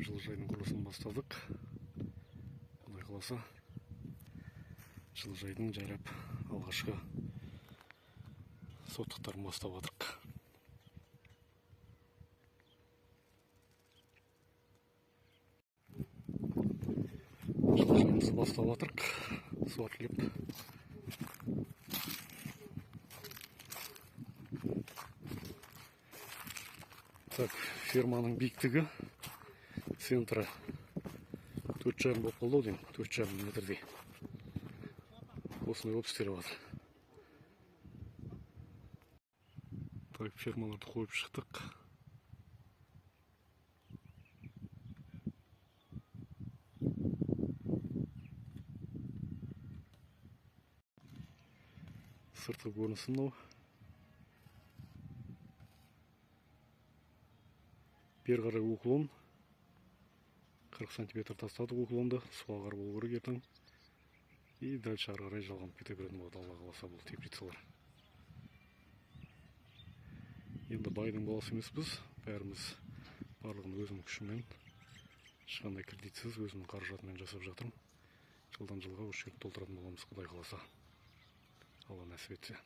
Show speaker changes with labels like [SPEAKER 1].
[SPEAKER 1] Жылыжайдың құрылысын бастадық. Құдай қаласа, жылыжайдың жайлап алғашқы соттықтарын бастап жатырық. Жылыжайымызды бастап жатырық. Суат леп. Так, ферманың биіктігі центрі 4,5 болып қалды ау деймін, 4,5 метрдей. Осындай болып істеліп жатыр. Так, фермаларды қойып шықтық. Сыртқы көрінісі мынау. Бері қарай уклон 40 сантиметр тастадық уклонды, суағар болу керек ертең. И дальше ары қарай жалғанып кете беретін болады, Алла қаласа, бұл теплицалар. Енді байдың баласы емеспіз, бәріміз барлығын өзімнің күшіммен, ешқандай кредитсіз өзімнің қаражатыммен жасап жатырмын. Жылдан жылға осы жерді толтыратын боламыз, Құдай қаласа, Алла нәсіп етсе.